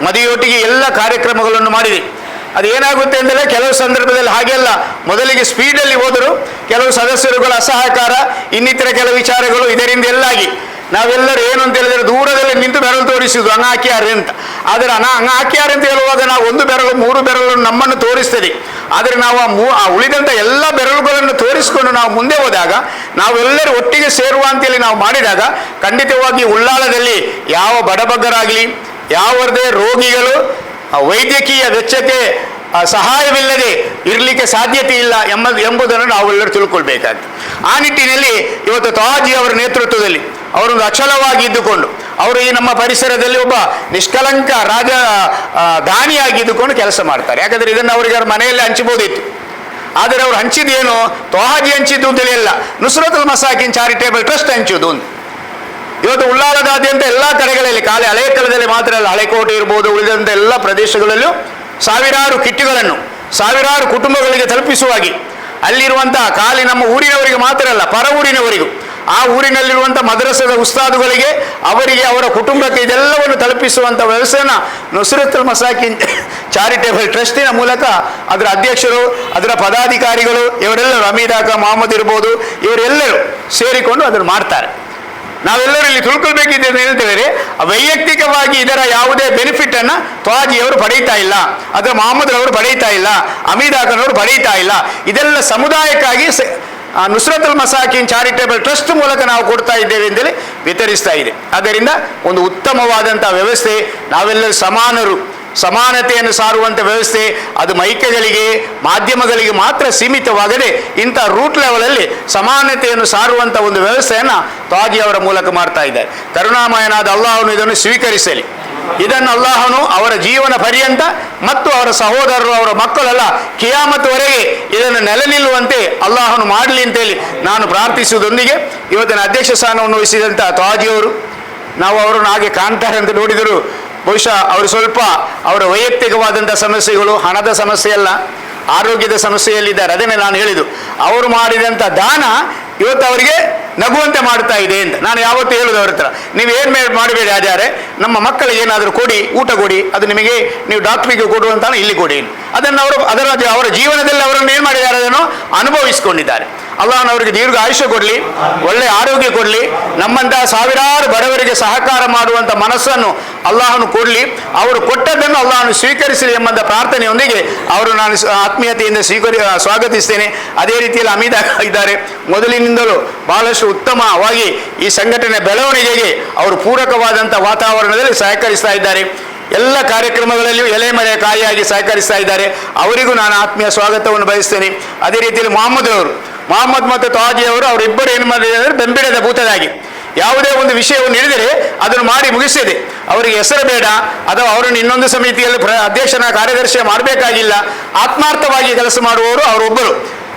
ಮದುವೆಯೊಟ್ಟಿಗೆ ಎಲ್ಲ ಕಾರ್ಯಕ್ರಮಗಳನ್ನು ಮಾಡಿದೆ. ಅದು ಏನಾಗುತ್ತೆ ಅಂದರೆ ಕೆಲವು ಸಂದರ್ಭದಲ್ಲಿ ಹಾಗೆಲ್ಲ ಮೊದಲಿಗೆ ಸ್ಪೀಡಲ್ಲಿ ಹೋದರು, ಕೆಲವು ಸದಸ್ಯರುಗಳ ಅಸಹಕಾರ, ಇನ್ನಿತರ ಕೆಲವು ವಿಚಾರಗಳು, ಇದರಿಂದ ಎಲ್ಲಾಗಿ ನಾವೆಲ್ಲರೂ ಏನು ಅಂತ ಹೇಳಿದರೆ ದೂರದಲ್ಲಿ ನಿಂತು ಬೆರಳು ತೋರಿಸುವುದು, ಹಂಗ ಹಾಕ್ಯಾರೆ ಅಂತ. ಆದರೆ ಹಂಗ ಹಾಕ್ಯಾರೆ ಅಂತ ಹೇಳುವಾಗ ನಾವು ಒಂದು ಬೆರಳು ಮೂರು ಬೆರಳು ನಮ್ಮನ್ನು ತೋರಿಸ್ತದೆ. ಆದರೆ ನಾವು ಆ ಉಳಿದಂಥ ಎಲ್ಲ ಬೆರಳುಗಳನ್ನು ತೋರಿಸಿಕೊಂಡು ನಾವು ಮುಂದೆ ಹೋದಾಗ, ನಾವೆಲ್ಲರೂ ಒಟ್ಟಿಗೆ ಸೇರುವ ಅಂತೇಳಿ ನಾವು ಮಾಡಿದಾಗ ಖಂಡಿತವಾಗಿ ಉಳ್ಳಾಲದಲ್ಲಿ ಯಾವ ಬಡಬಗ್ಗರಾಗಲಿ, ಯಾವುದೇ ರೋಗಿಗಳು ವೈದ್ಯಕೀಯ ವೆಚ್ಚಕ್ಕೆ ಸಹಾಯವಿಲ್ಲದೆ ಇರಲಿಕ್ಕೆ ಸಾಧ್ಯತೆ ಇಲ್ಲ ಎಂಬುದನ್ನು ನಾವೆಲ್ಲರೂ ತಿಳ್ಕೊಳ್ಬೇಕಾಗ್ತದೆ. ಆ ನಿಟ್ಟಿನಲ್ಲಿ ಇವತ್ತು ತಾಜಿ ಅವರ ನೇತೃತ್ವದಲ್ಲಿ ಅವರೊಂದು ಅಚಲವಾಗಿ ಇದ್ದುಕೊಂಡು, ಅವರು ಈ ನಮ್ಮ ಪರಿಸರದಲ್ಲಿ ಒಬ್ಬ ನಿಷ್ಕಲಂಕ ರಾಜ ದಾನಿಯಾಗಿದ್ದುಕೊಂಡು ಕೆಲಸ ಮಾಡ್ತಾರೆ. ಯಾಕಂದರೆ ಇದನ್ನು ಅವರಿಗೆ ಅವರ ಮನೆಯಲ್ಲೇ ಹಂಚಬಹುದಿತ್ತು, ಆದರೆ ಅವರು ಹಂಚಿದ್ದೇನು, ತೋಹಾಜಿ ಹಂಚಿದ್ದು ಅಂತೇಳಿ ಅಲ್ಲ, ನುಸ್ರತುಲ್ ಮಸಾಕಿನ್ ಚಾರಿಟೇಬಲ್ ಟ್ರಸ್ಟ್ ಹಂಚುವುದು ಅಂತ. ಇವತ್ತು ಉಳ್ಳಾಲದಾದ್ಯಂತ ಎಲ್ಲ ಕಡೆಗಳಲ್ಲಿ, ಖಾಲಿ ಹಳೇಕಲದಲ್ಲಿ ಮಾತ್ರ ಅಲ್ಲ, ಹಳೆಕೋಟೆ ಇರ್ಬೋದು, ಉಳಿದಂಥ ಎಲ್ಲ ಪ್ರದೇಶಗಳಲ್ಲೂ ಸಾವಿರಾರು ಕಿಟ್ಟುಗಳನ್ನು ಸಾವಿರಾರು ಕುಟುಂಬಗಳಿಗೆ ತಲುಪಿಸುವಾಗಿ ಅಲ್ಲಿರುವಂಥ ಖಾಲಿ ನಮ್ಮ ಊರಿನವರಿಗೆ ಮಾತ್ರ ಅಲ್ಲ, ಪರ ಊರಿನವರಿಗೂ, ಆ ಊರಿನಲ್ಲಿರುವಂಥ ಮದ್ರಸದ ಉಸ್ತಾದುಗಳಿಗೆ, ಅವರಿಗೆ, ಅವರ ಕುಟುಂಬಕ್ಕೆ ಇದೆಲ್ಲವನ್ನು ತಲುಪಿಸುವಂಥ ವ್ಯವಸ್ಥೆಯನ್ನು ನುಸ್ರತುಲ್ ಮಸಾಕಿನ್ ಚಾರಿಟೇಬಲ್ ಟ್ರಸ್ಟಿನ ಮೂಲಕ ಅದರ ಅಧ್ಯಕ್ಷರು, ಅದರ ಪದಾಧಿಕಾರಿಗಳು, ಇವರೆಲ್ಲರೂ, ಅಮೀದಾಕ ಮೊಹಮ್ಮದ್ ಇರ್ಬೋದು, ಇವರೆಲ್ಲರೂ ಸೇರಿಕೊಂಡು ಅದನ್ನು ಮಾಡ್ತಾರೆ. ನಾವೆಲ್ಲರೂ ಇಲ್ಲಿ ತಿಳ್ಕೊಳ್ಬೇಕಿದೆ ಅಂತ ಹೇಳ್ತೇವೆ, ವೈಯಕ್ತಿಕವಾಗಿ ಇದರ ಯಾವುದೇ ಬೆನಿಫಿಟನ್ನು ತ್ವಾಜಿಯವರು ಪಡೀತಾ ಇಲ್ಲ, ಅದರ ಮೊಹಮ್ಮದ್ರವರು ಪಡೀತಾ ಇಲ್ಲ, ಅಮೀದಾಕನವರು ಪಡೀತಾ ಇಲ್ಲ. ಇದೆಲ್ಲ ಸಮುದಾಯಕ್ಕಾಗಿ ನುಸ್ರತುಲ್ ಮಸಾಕಿನ್ ಚಾರಿಟೇಬಲ್ ಟ್ರಸ್ಟ್ ಮೂಲಕ ನಾವು ಕೊಡ್ತಾ ಇದ್ದೇವೆ ಅಂತೇಳಿ ವಿತರಿಸ್ತಾ ಇದೆ. ಆದ್ದರಿಂದ ಒಂದು ಉತ್ತಮವಾದಂಥ ವ್ಯವಸ್ಥೆ, ನಾವೆಲ್ಲರೂ ಸಮಾನರು, ಸಮಾನತೆಯನ್ನು ಸಾರುವಂಥ ವ್ಯವಸ್ಥೆ, ಅದು ಮೈಕೆಗಳಿಗೆ, ಮಾಧ್ಯಮಗಳಿಗೆ ಮಾತ್ರ ಸೀಮಿತವಾಗದೆ ಇಂಥ ರೂಟ್ ಲೆವೆಲಲ್ಲಿ ಸಮಾನತೆಯನ್ನು ಸಾರುವಂಥ ಒಂದು ವ್ಯವಸ್ಥೆಯನ್ನು ತಾಜಿ ಅವರ ಮೂಲಕ ಮಾಡ್ತಾ ಇದ್ದಾರೆ. ಕರುಣಾಮಯನಾದ ಅಲ್ಲಾಹನು ಇದನ್ನು ಸ್ವೀಕರಿಸಲಿ. ಇದನ್ನು ಅಲ್ಲಾಹನು ಅವರ ಜೀವನ ಪರ್ಯಂತ ಮತ್ತು ಅವರ ಸಹೋದರರು, ಅವರ ಮಕ್ಕಳೆಲ್ಲ ಕಿಯಾಮತ್ವರೆಗೆ ಇದನ್ನು ನೆಲೆ ನಿಲ್ಲುವಂತೆ ಅಲ್ಲಾಹನು ಮಾಡಲಿ ಅಂತೇಳಿ ನಾನು ಪ್ರಾರ್ಥಿಸುವುದೊಂದಿಗೆ ಇವತ್ತಿನ ಅಧ್ಯಕ್ಷ ಸ್ಥಾನವನ್ನು ವಹಿಸಿದಂಥ ತಾಜಿಯವರು, ನಾವು ಅವರನ್ನು ಹಾಗೆ ಕಾಣ್ತಾರೆ ಅಂತ ನೋಡಿದರು, ಬಹುಶಃ ಅವರು ಸ್ವಲ್ಪ ಅವರ ವೈಯಕ್ತಿಕವಾದಂಥ ಸಮಸ್ಯೆಗಳು, ಹಣದ ಸಮಸ್ಯೆ ಅಲ್ಲ, ಆರೋಗ್ಯದ ಸಮಸ್ಯೆಯಲ್ಲಿದ್ದಾರೆ. ಅದನ್ನೇ ನಾನು ಹೇಳಿದ್ದು, ಅವರು ಮಾಡಿದಂಥ ದಾನ ಇವತ್ತು ಅವರಿಗೆ ನಗುವಂತೆ ಮಾಡ್ತಾ ಇದೆ ಅಂತ ನಾನು ಯಾವತ್ತೂ ಹೇಳುದು ಅವ್ರ ಹತ್ರ. ನೀವು ಏನು ಮಾಡಬೇಡಿ ಆಜಾರೆ, ನಮ್ಮ ಮಕ್ಕಳಿಗೆ ಏನಾದರೂ ಕೊಡಿ, ಊಟ ಕೊಡಿ, ಅದು ನಿಮಗೆ ನೀವು ಡಾಕ್ಟ್ರಿಗೆ ಕೊಡುವಂತ ಇಲ್ಲಿ ಕೊಡಿ. ಅದನ್ನು ಅವರು ಅದರ ಅವರ ಜೀವನದಲ್ಲಿ ಅವರನ್ನು ಏನು ಮಾಡಿದ್ದಾರೆ, ಅದನ್ನು ಅನುಭವಿಸಿಕೊಂಡಿದ್ದಾರೆ. ಅಲ್ಲಾಹ್ ಅವರಿಗೆ ದೀರ್ಘ ಆಯುಷ್ಯ ಕೊಡಲಿ, ಒಳ್ಳೆಯ ಆರೋಗ್ಯ ಕೊಡಲಿ, ನಮ್ಮಂತಹ ಸಾವಿರಾರು ಬಡವರಿಗೆ ಸಹಕಾರ ಮಾಡುವಂಥ ಮನಸ್ಸನ್ನು ಅಲ್ಲಾಹನು ಕೊಡಲಿ, ಅವರು ಕೊಟ್ಟದ್ದನ್ನು ಅಲ್ಲಾಹನು ಸ್ವೀಕರಿಸಲಿ ಎಂಬಂಥ ಪ್ರಾರ್ಥನೆಯೊಂದಿಗೆ ಅವರು ನಾನು ಆತ್ಮೀಯತೆಯಿಂದ ಸ್ವಾಗತಿಸ್ತೇನೆ. ಅದೇ ರೀತಿಯಲ್ಲಿ ಅಮೀದ ಇದ್ದಾರೆ, ಮೊದಲಿನಿಂದಲೂ ಬಹಳಷ್ಟು ಉತ್ತಮವಾಗಿ ಈ ಸಂಘಟನೆ ಬೆಳವಣಿಗೆಗೆ ಅವರು ಪೂರಕವಾದಂಥ ವಾತಾವರಣದಲ್ಲಿ ಸಹಕರಿಸ್ತಾ ಇದ್ದಾರೆ. ಎಲ್ಲ ಕಾರ್ಯಕ್ರಮಗಳಲ್ಲಿಯೂ ಎಲೆಮರೆ ಕಾಯಿಯಾಗಿ ಸಹಕರಿಸ್ತಾ ಇದ್ದಾರೆ. ಅವರಿಗೂ ನಾನು ಆತ್ಮೀಯ ಸ್ವಾಗತವನ್ನು ಬಯಸ್ತೇನೆ. ಅದೇ ರೀತಿಯಲ್ಲಿ ಮೊಹಮ್ಮದ್ ಅವರು, ಮೊಹಮ್ಮದ್ ಮತ್ತು ತಾಜಿ ಅವರು, ಅವರಿಬ್ಬರು ಏನು ಮಾಡಿದ್ದಾರೆ ಅಂದರೆ ಬೆಂಬಿಡದ ಭೂತದಾಗಿ ಯಾವುದೇ ಒಂದು ವಿಷಯವನ್ನು ಹಿಡಿದರೆ ಅದನ್ನು ಮಾಡಿ ಮುಗಿಸಿದೆ. ಅವರಿಗೆ ಹೆಸರು ಬೇಡ, ಅಥವಾ ಅವರನ್ನು ಇನ್ನೊಂದು ಸಮಿತಿಯಲ್ಲಿ ಅಧ್ಯಕ್ಷನ ಕಾರ್ಯದರ್ಶಿ ಮಾಡಬೇಕಾಗಿಲ್ಲ. ಆತ್ಮಾರ್ಥವಾಗಿ ಕೆಲಸ ಮಾಡುವವರು ಅವರೊಬ್ಬರು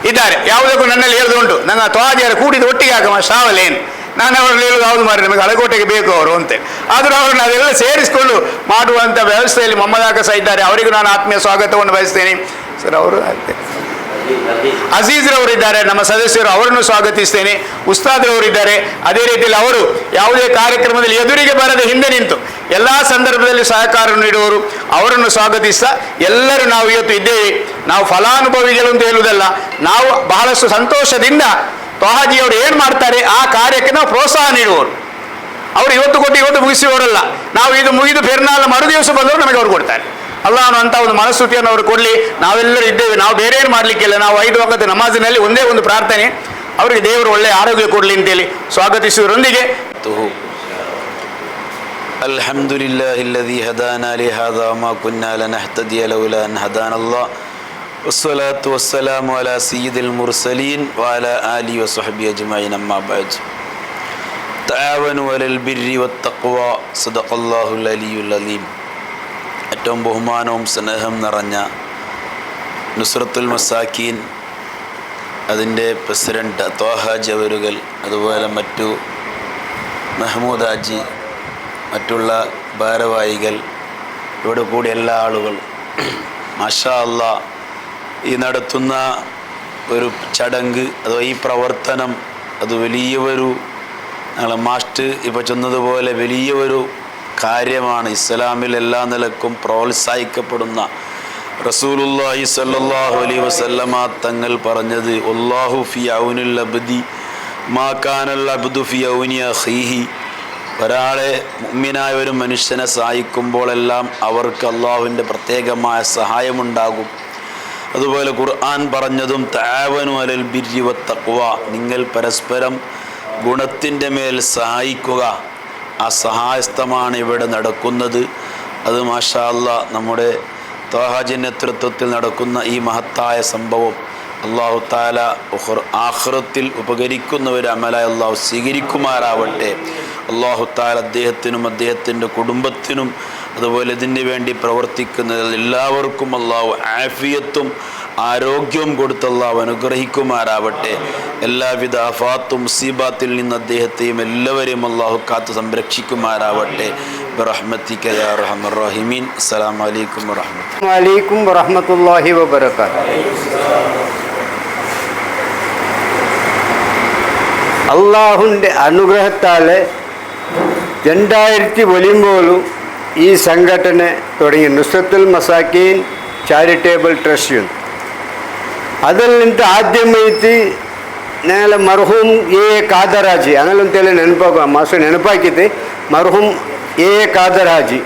ಇದ್ದಾರೆ. ಯಾವುದಕ್ಕೂ ನನ್ನಲ್ಲಿ ಹೇಳುದು ಉಂಟು, ನನ್ನ ತೋಜಿಯರು ಕೂಡಿದ ಒಟ್ಟಿಗೆ ಆಗಮ ಶಾವಲೇನು. ನಾನು ಅವರಲ್ಲಿ ಹೇಳುದು ಹೌದು ಮಾರ್ರೆ, ನಮಗೆ ಹಳೆಕೋಟೆಗೆ ಬೇಕು ಅವರು ಅಂತೆ. ಆದರೂ ಅವರನ್ನು ಅದೆಲ್ಲ ಸೇರಿಸಿಕೊಂಡು ಮಾಡುವಂಥ ವ್ಯವಸ್ಥೆಯಲ್ಲಿ ಮೊಹಮ್ಮದ್ ಸಹ ಇದ್ದಾರೆ. ಅವರಿಗೂ ನಾನು ಆತ್ಮೀಯ ಸ್ವಾಗತವನ್ನು ಬಯಸ್ತೇನೆ. ಸರ್, ಅವರು ಅಜೀಜ್ರವರಿದ್ದಾರೆ, ನಮ್ಮ ಸದಸ್ಯರು, ಅವರನ್ನು ಸ್ವಾಗತಿಸ್ತೇನೆ. ಉಸ್ತಾದ್ರವರಿದ್ದಾರೆ. ಅದೇ ರೀತಿಯಲ್ಲಿ ಅವರು ಯಾವುದೇ ಕಾರ್ಯಕ್ರಮದಲ್ಲಿ ಎದುರಿಗೆ ಬರದೆ ಹಿಂದೆ ನಿಂತು ಎಲ್ಲ ಸಂದರ್ಭದಲ್ಲಿ ಸಹಕಾರ ನೀಡುವವರು, ಅವರನ್ನು ಸ್ವಾಗತಿಸ್ತಾ ಎಲ್ಲರೂ ನಾವು ಇವತ್ತು ಇದ್ದೇವೆ. ನಾವು ಫಲಾನುಭವಿಗಳು ಅಂತ ಹೇಳುವುದಲ್ಲ, ನಾವು ಬಹಳಷ್ಟು ಸಂತೋಷದಿಂದ ತೋಹಾಜಿಯವರು ಏನು ಮಾಡ್ತಾರೆ ಆ ಕಾರ್ಯಕ್ಕೆ ನಾವು ಪ್ರೋತ್ಸಾಹ ನೀಡುವವರು. ಅವರು ಇವತ್ತು ಕೊಟ್ಟು ಇವತ್ತು ಮುಗಿಸುವವರಲ್ಲ. ನಾವು ಇದು ಮುಗಿದು ಪೆರ್ನಾಲ ಮರುದಿವಸ ಬಂದವರು ನಮಗೆ ಅವರು ಕೊಡ್ತಾರೆ. ಅಲ್ಲಾಹನು ಅಂತ ಒಂದು ಮನಸ್ಥಿತಿಯನ್ನು ಅವರು ಕೊಡಲಿ. ನಾವೆಲ್ಲರೂ ಇದ್ದೇವೆ, ನಾವು ಬೇರೆ ಏನು ಮಾಡಲಿಕ್ಕಿಲ್ಲ. ನಾವು 5 ವಖತ್ ನಮಾಜಿನಲ್ಲಿ ಒಂದೇ ಒಂದು ಪ್ರಾರ್ಥನೆ, ಅವರಿಗೆ ದೇವರು ಒಳ್ಳೆಯ ಆರೋಗ್ಯ ಕೊಡಲಿ ಅಂತೇಳಿ ಸ್ವಾಗತಿಸುವುದರೊಂದಿಗೆ. ಅಲ್ಹಮ್ದುಲಿಲ್ಲಾಹಿ ಅಲ್ಲಜೀ ಹದಾನಾ ಲಿಹಾದಾ ವಮಾ ಕುನ್ನಾ ಲನಹ್ತದಿಯ ಲೌಲಾ ಅನ್ ಹದಾನಲ್ಲಾಹ್. ವಸ್ಸಲಾತು ವಸ್ಸಲಾಮು ಅಲಾ ಸಯ್ಯಿದಿಲ್ ಮುರ್ಸಲೀನ್ ವಅಲಾ ಆಲಿಹಿ ವಸಹ್ಬಿಹಿ ಅಜ್ಮഈನ್. ಅಮ್ಮಾ ಬಅದ್. ತಆವನು ಅಲಲ್ ಬಿರ್ರಿ ವತ್ತഖ്ವಾ. സദഖല്ലാഹുൽ അലിയുൽ അലീം. ഏറ്റവും ബഹുമാനവും സ്നേഹം നിറഞ്ഞ നുസ്രത്തുൽ മസാക്കീൻ അതിൻ്റെ പ്രസിഡൻറ്റ് ത്വാഹാജി അവരുകൾ, അതുപോലെ മറ്റു മെഹ്മൂദ് ഹാജി, മറ്റുള്ള ഭാരവാഹികൾ, ഇവിടെ കൂടി എല്ലാ ആളുകളും, മാഷാ അല്ലാ, ഈ നടത്തുന്ന ഒരു ചടങ്ങ് അഥവാ ഈ പ്രവർത്തനം അത് വലിയൊരു, ഞങ്ങളെ മാസ്റ്റർ ഇപ്പോൾ ചെന്നതുപോലെ വലിയൊരു കാര്യമാണ്. ഇസ്ലാമിൽ എല്ലാ നിലക്കും പ്രോത്സാഹിക്കപ്പെടുന്ന റസൂലുള്ളാഹി സ്വല്ലല്ലാഹു അലൈഹി വസല്ലമ തങ്ങൾ പറഞ്ഞത്, അല്ലാഹു ഫി ഔനിൽ അബ്ദി മാ കാനൽ അബ്ദു ഫി ഔനി അഖീഹി. ഒരാളെ മുഅ്മിനായ ഒരു മനുഷ്യനെ സഹായിക്കുമ്പോഴെല്ലാം അവർക്ക് അള്ളാഹുവിൻ്റെ പ്രത്യേകമായ സഹായമുണ്ടാകും. അതുപോലെ ഖുർആൻ പറഞ്ഞതും തആവനു അലൽ ബിർരി വത്തഖ്വ, നിങ്ങൾ പരസ്പരം ഗുണത്തിൻ്റെ മേൽ സഹായിക്കുക. ആ സഹായസ്ഥമാണ് ഇവിടെ നടക്കുന്നത്. അത് മാഷാ അല്ലാ നമ്മുടെ ത്വാഹാജി നേതൃത്വത്തിൽ നടക്കുന്ന ഈ മഹത്തായ സംഭവം അള്ളാഹു താല ആഖിറത്തിൽ ഉപകരിക്കുന്ന ഒരു അമലായി അള്ളാഹു സ്വീകരിക്കുമാറാവട്ടെ. അള്ളാഹു താല അദ്ദേഹത്തിനും അദ്ദേഹത്തിൻ്റെ കുടുംബത്തിനും അതുപോലെ ഇതിന് വേണ്ടി പ്രവർത്തിക്കുന്ന എല്ലാവർക്കും അള്ളാഹു ആഫിയത്തും ആരോഗ്യവും കൊടുത്ത് അള്ളാഹു അനുഗ്രഹിക്കുമാറാവട്ടെ. എല്ലാവിധ ആഫാത്തും മുസീബാത്തിൽ നിന്ന് അദ്ദേഹത്തെയും എല്ലാവരെയും അള്ളാഹു കാത്തു സംരക്ഷിക്കുമാറാവട്ടെ. ബിറഹ്മതിക യാ അർഹമർ റഹീമീൻ. അസ്സലാമു അലൈക്കും വറഹ്മത്തുള്ളാഹി. അലൈക്കും വറഹ്മത്തുള്ളാഹി വബറകാതുഹു. അള്ളാഹുവിൻ്റെ അനുഗ്രഹത്താൽ 2009 ഈ സംഘടന തുടങ്ങി, നുസ്രത്തുൽ മസാക്കീൻ ചാരിറ്റേബിൾ ട്രസ്റ്റ്. അതിൽ നിന്ന് ആദ്യമായിട്ട് ഞങ്ങളെ മർഹൂം എ എ ഖാദർ ഹാജി, അങ്ങനെ ಅಂತೇಳಿ ನೆನಪಾಗ ಮಾಸ್ಟರ್ ನೆನಪಾಕಿತ್ತು. മർഹൂം A A Khader Haji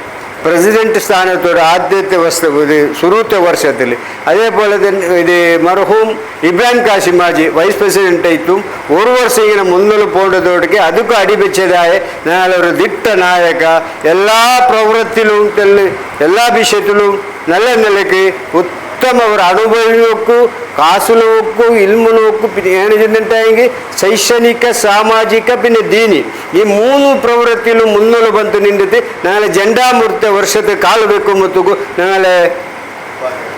president സ്ഥാനത്തോട് ആദ്യത്തെ വർഷ ഇത് സുറൂത്തെ വർഷത്തിൽ, അതേപോലെ തന്നെ ഇത് മർഹൂം ഇബ്രാഹിം കാസിം ഹാജി വൈസ് പ്രസിഡന്റ് ആയിട്ടും ഒരു ವರ್ಷ ഇങ്ങനെ മുന്നിൽ പോണ്ടതോടൊക്കെ ಅದಕ್ಕೂ അടിപിച്ചതായ ഞങ്ങളൊരു ദിട്ട നായക, എല്ലാ പ്രവൃത്തിയിലും തന്നെ എല്ലാ വിഷയത്തിലും നല്ല നിലയ്ക്ക് ഉത്തമ ഒരു അനുഭവಕ್ಕೂ കാസുലോക്കും ഇൽമുലോക്കും പിന്നെ ಏನು ചെന്നിട്ടായെങ്കിൽ ಶೈಕ್ಷಣಿಕ ಸಾಮಾಜಿಕ പിന്നെ ദീനി ഈ മൂന്ന് പ്രവൃത്തിയിലും മുന്നിൽ ಬಂದು ನಿಂತಿದ್ದು. ഞങ്ങളെ ജെಂಡಾಮೂರ್ತಿ ವರ್ಷದ ಕಾಲು ಬೇಕು ಮತ್ತು ഞങ്ങളെ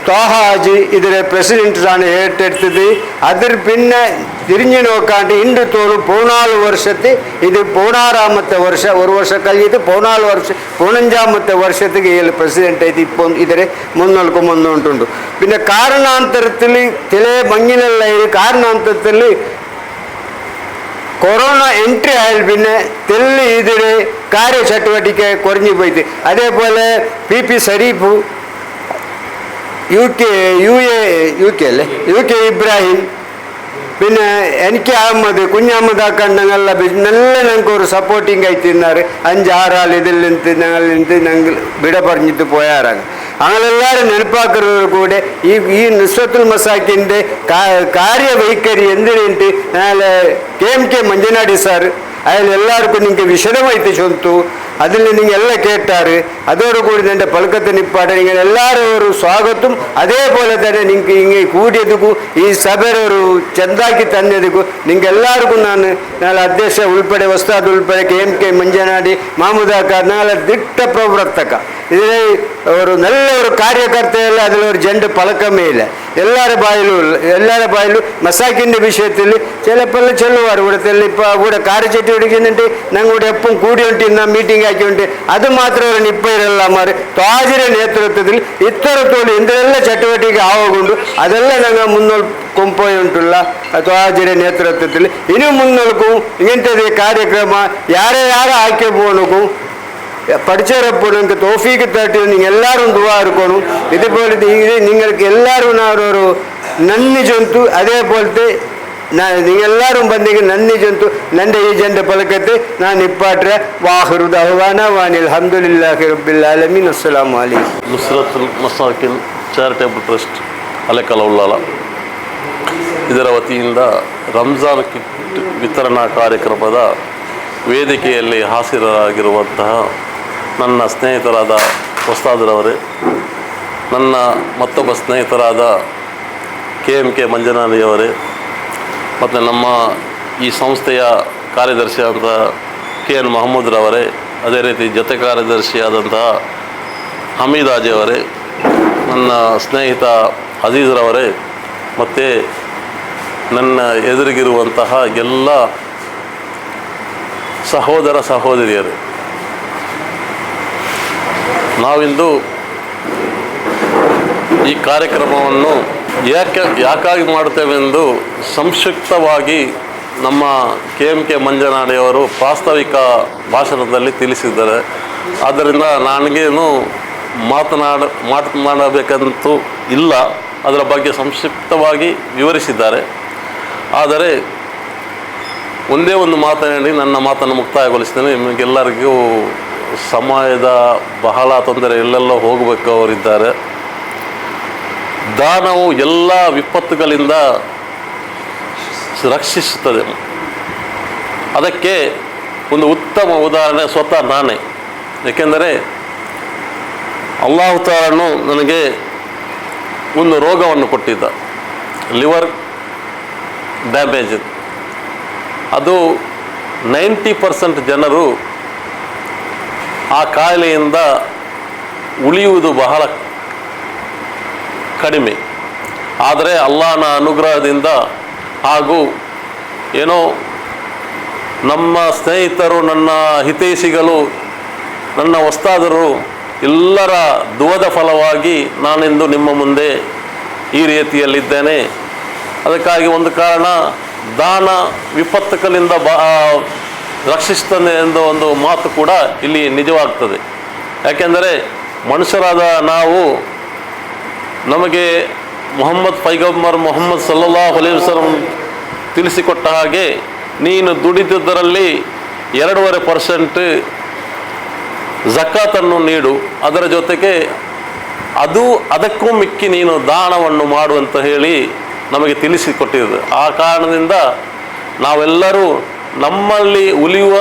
ത്വാഹാജി ഇതിലെ പ്രസിഡന്റാണ് ഏറ്റെടുത്തത്. അതിൽ പിന്നെ തിരിഞ്ഞു നോക്കാണ്ട് ഇன்று തോറും 14 വർഷത്തെ ഇത് 16-ാമത്തെ വർഷം, ഒരു വർഷം കഴിഞ്ഞിട്ട് 14 വർഷം 15-ാമത്തെ വർഷത്തേക്ക് ഈ പ്രസിഡന്റ് ആയിട്ട് ഇപ്പം ഇതിനെ മുന്നോൾക്കും വന്നുകൊണ്ടുണ്ട്. പിന്നെ കാരണാന്തരത്തിൽ ചില മങ്ങിലുള്ള കാരണാന്തരത്തിൽ കൊറോണ എൻട്രി ആയാൽ പിന്നെ തെല്ലി ഇതിന് കാര്യചട്ടുവടിക്കെ കുറഞ്ഞു പോയിട്ട്. അതേപോലെ P P Shareef, U K U A U K അല്ലേ, യു കെ ഇബ്രാഹിം, പിന്നെ എനിക്ക് അഹമ്മദ് കുഞ്ഞഹമ്മദ് ആക്കണ്ടങ്ങളെ നല്ല ഞങ്ങൾക്ക് ഒരു സപ്പോർട്ടിങ് ആയി തിന്നാറ്. 5-6 ആൾ ഇതിൽ നിന്ന് ഞങ്ങൾ നിന്ന് ഞങ്ങൾ വിട പറഞ്ഞിട്ട് പോയാറാണ്. അങ്ങനെല്ലാവരും നെനപ്പാക്കുന്നതോട് കൂടെ ഈ ഈ നുസ്രത്തുൽ മസാക്കിൻ്റെ കാര്യവൈഖരി എന്തിനുണ്ട് നാളെ K M K Manjanady sir അയാൾ എല്ലാവർക്കും നിങ്ങൾക്ക് വിശദമായിട്ട് ചൊന്തു. അതിൽ നിങ്ങൾ എല്ലാം കേട്ടാറ്. അതോടുകൂടി എൻ്റെ പഴുക്കത്തെ നിപ്പാട്ട് നിങ്ങൾ എല്ലാവരും ഒരു സ്വാഗതം. അതേപോലെ തന്നെ നിങ്ങൾക്ക് ഇങ്ങനെ കൂടിയതുക്കും ഈ സഭയുടെ ഒരു ചെന്താക്കി തന്നതുക്കും നിങ്ങൾക്ക് എല്ലാവർക്കും ഞാൻ ഞങ്ങളെ അധ്യക്ഷ ഉൾപ്പെടെ ഉസ്താദ് ഉൾപ്പെടെ K M K Manjanady മാമുദാക്ക ഞങ്ങളെ ദിട്ട പ്രവർത്തക ഇതിലെ ഒരു നല്ല ഒരു കാര്യകർത്തയല്ല, അതിലൊരു ജണ്ട് പഴക്കമേ ഇല്ല. എല്ലാവരുടെ ബായിലും എല്ലാവരുടെ ബായിലും മസാക്കിൻ്റെ വിഷയത്തിൽ ചിലപ്പോൾ ചെല്ലുവാർ ഇവിടുത്തെ ഇപ്പോൾ ഇവിടെ കാര്യച്ചെട്ടി പിടിക്കുന്നുണ്ട്. ഞങ്ങളുടെ എപ്പം കൂടിയുണ്ട് മീറ്റിംഗ് ആക്കിയുണ്ട്. അത് മാത്രമല്ല ഇപ്പോഴെല്ലാം മാറി താജിര നേതൃത്വത്തിൽ ഇത്തരത്തോളം എന്തെല്ലാം ചട്ടുവട്ടിക്ക് ആവുകൊണ്ട് അതെല്ലാം ഞങ്ങൾ മുന്നോൾക്കും പോയിട്ടുള്ള താജിര നേതൃത്വത്തിൽ ഇനി മുന്നോൾക്കും ഇങ്ങനത്തെ ಕಾರ್ಯಕ್ರಮ ಯಾರೇ ಯಾರು ಆಯ್ಕೆ പോകണക്കും പഠിച്ചവരെപ്പോഴും നിങ്ങൾക്ക് തോഫീക്ക് തട്ടി നിങ്ങൾ എല്ലാവരും ദുവാ എടുക്കണം. ഇതുപോലെ ഇത് നിങ്ങൾക്ക് എല്ലാവരും ഒരു നന്ദി ചൊന്തു. അതേപോലത്തെ നിങ്ങളെല്ലാവരും ಬಂದಿಗೆ നന്ദി ചൊന്തു. എൻ്റെ ഈ ജൻ്റെ പലക്കത്ത് ഞാൻ ഇപ്പാട്ടെ വാഹിറു ദഅ്വാന വാനിൽ അൽഹംദുലില്ലാഹി റബ്ബിൽ ആലമീൻ. അസ്സലാമു അലൈക്കും. ನುಸ್ರತುಲ್ ಮಸಾಕಿನ್ ಚಾರಿಟೇಬಲ್ ಟ್ರಸ್ಟ್ ಅಲೆಕಲ ಉಳ್ಳಾಲ ಇದರ ವತಿಯಿಂದ ರಂಜಾನ್ ಕಿಟ್ ವಿತರಣಾ ಕಾರ್ಯಕ್ರಮದ ವೇದಿಕೆಯಲ್ಲಿ ಹಾಜರಾಗಿರುವಂತಹ ನನ್ನ ಸ್ನೇಹಿತರಾದ ಉಸ್ತಾದ್ರವರೇ, ನನ್ನ ಮತ್ತೊಬ್ಬ ಸ್ನೇಹಿತರಾದ K M K ಮಂಜನಾಡಿಯವರೇ, ಮತ್ತು ನಮ್ಮ ಈ ಸಂಸ್ಥೆಯ ಕಾರ್ಯದರ್ಶಿಯಾದಂಥ ಕೆ ಎನ್ ಮಹಮ್ಮದ್ರವರೇ, ಅದೇ ರೀತಿ ಜೊತೆ ಕಾರ್ಯದರ್ಶಿಯಾದಂತಹ ಹಮೀದ್ ಆಜಿಯವರೇ, ನನ್ನ ಸ್ನೇಹಿತ ಅಜೀಜ್ರವರೇ, ಮತ್ತು ನನ್ನ ಎದುರಿಗಿರುವಂತಹ ಎಲ್ಲ ಸಹೋದರ ಸಹೋದರಿಯರೇ, ನಾವಿಂದು ಈ ಕಾರ್ಯಕ್ರಮವನ್ನು ಯಾಕಾಗಿ ಮಾಡುತ್ತೇವೆಂದು ಸಂಕ್ಷಿಪ್ತವಾಗಿ ನಮ್ಮ K M K ಮಂಜನಾಡಿಯವರು ಪ್ರಾಸ್ತಾವಿಕ ಭಾಷಣದಲ್ಲಿ ತಿಳಿಸಿದ್ದಾರೆ. ಆದ್ದರಿಂದ ನನಗೇನು ಮಾತನಾಡಬೇಕಂತೂ ಇಲ್ಲ, ಅದರ ಬಗ್ಗೆ ಸಂಕ್ಷಿಪ್ತವಾಗಿ ವಿವರಿಸಿದ್ದಾರೆ. ಆದರೆ ಒಂದೇ ಒಂದು ಮಾತನಾಡಿ ನನ್ನ ಮಾತನ್ನು ಮುಕ್ತಾಯಗೊಳಿಸ್ತೇನೆ. ನಿಮಗೆಲ್ಲರಿಗೂ ಸಮಯದ ಬಹಳ ತೊಂದರೆ, ಎಲ್ಲೆಲ್ಲೋ ಹೋಗಬೇಕು ಅವರಿದ್ದಾರೆ. ದಾನವು ಎಲ್ಲ ವಿಪತ್ತುಗಳಿಂದ ರಕ್ಷಿಸುತ್ತದೆ. ಅದಕ್ಕೆ ಒಂದು ಉತ್ತಮ ಉದಾಹರಣೆ ಸ್ವತಃ ನಾನೇ. ಏಕೆಂದರೆ ಅಲ್ಲಾಹು ತಾಲನು ನನಗೆ ಒಂದು ರೋಗವನ್ನು ಕೊಟ್ಟಿದ್ದ, ಲಿವರ್ ಡ್ಯಾಮೇಜ್. ಅದು 90% ಜನರು ಆ ಕಾಯಿಲೆಯಿಂದ ಉಳಿಯುವುದು ಬಹಳ ಕಡಿಮೆ. ಆದರೆ ಅಲ್ಲಾಹನ ಅನುಗ್ರಹದಿಂದ ಹಾಗೂ ಏನೋ ನಮ್ಮ ಸ್ನೇಹಿತರು, ನನ್ನ ಹಿತೈಷಿಗಳು, ನನ್ನ ಒಸ್ತಾದರು ಎಲ್ಲರ ದುವದ ಫಲವಾಗಿ ನಾನಿಂದು ನಿಮ್ಮ ಮುಂದೆ ಈ ರೀತಿಯಲ್ಲಿದ್ದೇನೆ. ಅದಕ್ಕಾಗಿ ಒಂದು ಕಾರಣ, ದಾನ ವಿಪತ್ತುಗಳಿಂದ ರಕ್ಷಿಸ್ತದೆ ಎಂದು ಒಂದು ಮಾತು ಕೂಡ ಇಲ್ಲಿ ನಿಜವಾಗ್ತದೆ. ಯಾಕೆಂದರೆ ಮನುಷ್ಯರಾದ ನಾವು, ನಮಗೆ ಮೊಹಮ್ಮದ್ ಪೈಗಂಬರ್ ಮೊಹಮ್ಮದ್ ಸಲ್ಲಲ್ಲಾಹು ಅಲೈಹಿ ವಸಲ್ಲಂ ತಿಳಿಸಿಕೊಟ್ಟ ಹಾಗೆ, ನೀನು ದುಡಿದುದರಲ್ಲಿ 2.5% ಜಕಾತನ್ನು ನೀಡು, ಅದರ ಜೊತೆಗೆ ಅದಕ್ಕೂ ಮಿಕ್ಕಿ ನೀನು ದಾನವನ್ನು ಮಾಡು ಅಂತ ಹೇಳಿ ನಮಗೆ ತಿಳಿಸಿಕೊಟ್ಟಿದೆ. ಆ ಕಾರಣದಿಂದ ನಾವೆಲ್ಲರೂ ನಮ್ಮಲ್ಲಿ ಉಳಿಯುವ,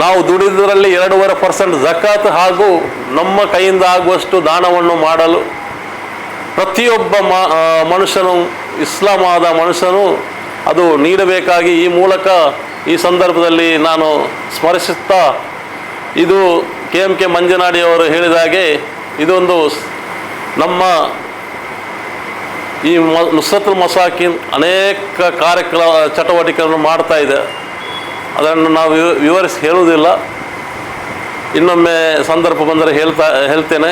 ನಾವು ದುಡಿದರಲ್ಲಿ 2.5% ಜಕಾತ್ ಹಾಗೂ ನಮ್ಮ ಕೈಯಿಂದ ಆಗುವಷ್ಟು ದಾನವನ್ನು ಮಾಡಲು ಪ್ರತಿಯೊಬ್ಬ ಮನುಷ್ಯನು, ಇಸ್ಲಾಮಾದ ಮನುಷ್ಯನು ಅದು ನೀಡಬೇಕಾಗಿ ಈ ಮೂಲಕ ಈ ಸಂದರ್ಭದಲ್ಲಿ ನಾನು ಸ್ಮರಿಸುತ್ತಾ, ಇದು K M K ಮಂಜನಾಡಿಯವರು ಹೇಳಿದ ಹಾಗೆ ಇದೊಂದು ನಮ್ಮ ಈ ನುಸ್ರತುಲ್ ಮಸಾಕಿನ್ ಅನೇಕ ಕಾರ್ಯಕ್ರಮ, ಚಟುವಟಿಕೆಗಳನ್ನು ಮಾಡ್ತಾ ಇದೆ. ಅದನ್ನು ನಾವು ವಿವರಿಸಿ ಹೇಳುವುದಿಲ್ಲ. ಇನ್ನೊಮ್ಮೆ ಸಂದರ್ಭ ಬಂದರೆ ಹೇಳ್ತೇನೆ.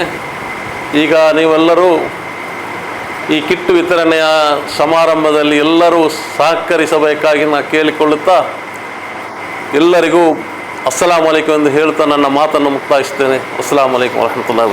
ಈಗ ನೀವೆಲ್ಲರೂ ಈ ಕಿಟ್ಟು ವಿತರಣೆಯ ಸಮಾರಂಭದಲ್ಲಿ ಎಲ್ಲರೂ ಸಹಕರಿಸಬೇಕಾಗಿ ನಾನು ಕೇಳಿಕೊಳ್ಳುತ್ತಾ, ಎಲ್ಲರಿಗೂ ಅಸ್ಸಲಾಂ ಅಲೈಕುಮ್ ಎಂದು ಹೇಳ್ತಾ ನನ್ನ ಮಾತನ್ನು ಮುಕ್ತಾಯಿಸ್ತೇನೆ. ಅಸ್ಸಲಾಂ ಅಲೈಕುಮ್ ವರಹಮತುಲ್ಲಾಹಿ.